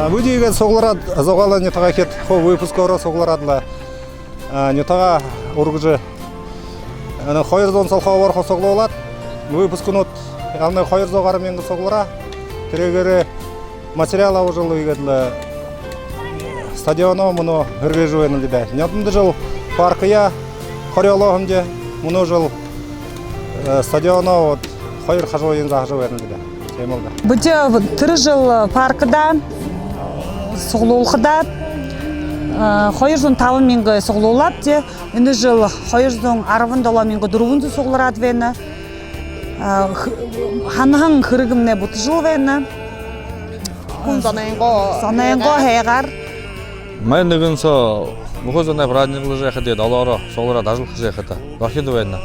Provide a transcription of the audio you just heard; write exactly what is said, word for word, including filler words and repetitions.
Бидэ иигээд суглараад, Зугаалайн нютагайхид хуу выпускаараа суглараад лэ, а, нютагаа үргэжэ, энэ хоёр зуун солхообоор хуу суглуулаад, выпускнууд, яһала хоёр зуу гаран мянга суглараа. Тэрээгээрээ материал абажа лэ, иигээд лэ стадионоо мүнөө һэргээжэ байнал даа. Нёдондо жэл паркаяа хорёолоо һэмди, мүнөө жэл, э, стадионоо вот хоёр хажууень заһажа байнал даа. Тиимэл даа. Бидэ тэрэ жэл паркда суглуулхадаа, э, хоёр зуун табан мянга суглуулаабди. Энэ жэл хоёр зуун арбан долоо мянга дүрбэн зуу суглараад байна. Э, х-, һанаһан хэрэгымнай бүтэжэл байна. Хүн зонойнгоо, зонойнгоо һайгаар. Май нэгэн соо бүхы зоной праздниклажа ябахада, долоороо суглараад ажал хэжэ ябахада, орхид байна.